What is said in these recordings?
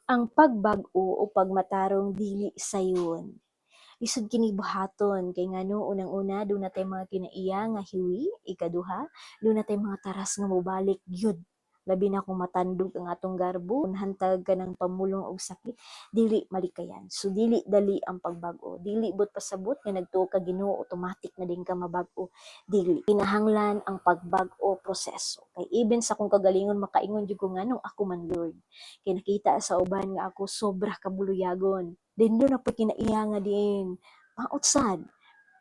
Ang pagbag-o o pagmatarong dili sayon. Lisod kini buhaton kay ngano? Unang-una, duna tay mga kinaiya nga hiwi, ikaduha, duna tay mga taras nga mobalik gyud. Labi na kung matandog ang atong garbo, hantag kanang pamulong og sakit, dili malikayan. So dili dali ang pagbag-o. Dili buot pasabot nga nagtuo ka Ginoo, automatic na din ka mabag-o. Dili. Kinahanglan ang pagbag-o proseso. Kay even sa akong kagalingon, makaingon jud ko, "Nganong ako man, Lord?" Kay nakita sa uban nga ako sobra ka buluyagon. Then duna poy kinaiya nga diin maot sad.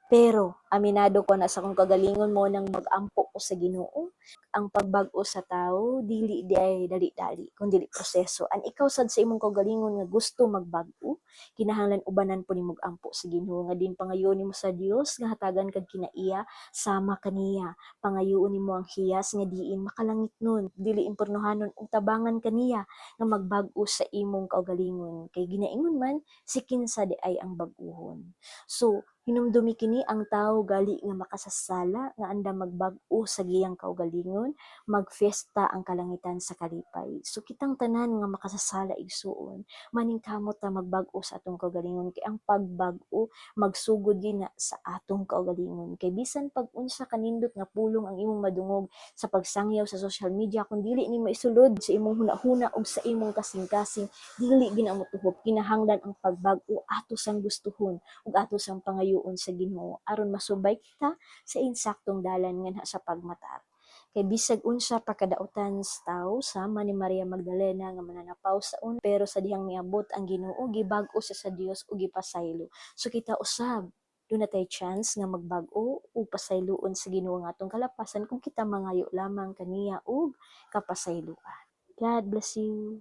Pero aminado ko na sa akong kagalingon mo nang mag-ampo ko sa Ginoo. Ang pagbag-o sa tao dili diay dali-dali kun dili proseso. An ikaw sad sa imong kaugalingon nga gusto magbag-o, kinahanglan ubanan po nimo ampo sa Ginoo nga din pangayo nimo sa Dios nga hatagan kag kinaiya sama kaniya. Pangayoon nimo ang hiyas nga diin makalangit nun, dili impornohanon, ug tabangan kaniya nga magbag-o sa imong kaugalingon. Kay ginaingon man, si kinsa di ay ang bag-uhon. So hinumdumi kini, ang tawo gali nga makasasala nga andam magbag-o sa giyang kaugalingon, magfiesta ang kalangitan sa kalipay. So kitang tanan nga makasasala, igsuon, maningkamot ta magbag-o sa atong kaugalingon kay ang pagbag-o magsugod gyud na sa atong kaugalingon. Kay bisan pag unsa kanindot nga pulong ang imong madungog sa pagsangyaw sa social media, kung dili nimo isulod sa imong hunahuna ug sa imong kasing-kasing, dili gyud na motuhop. Kinahanglan ang pagbag-o ato sang gustuhon ug ato sang pangayoon sa Ginoo aron masubay kita sa insaktong dalan nganha sa pagmatar. Kay bisag unsa pa kadautan sa tawo, sama ni Maria Magdalena nga mananapaw sa una, pero sa dihang miabot ang Ginoo, gibag-o siya sa Dios ug gipasaylo. So kita usab, duna tay chance nga magbag-o ug pasayloon sa Ginoo ang atong kalapasan kung kita mangayo lamang kaniya og kapasayloan. God bless you.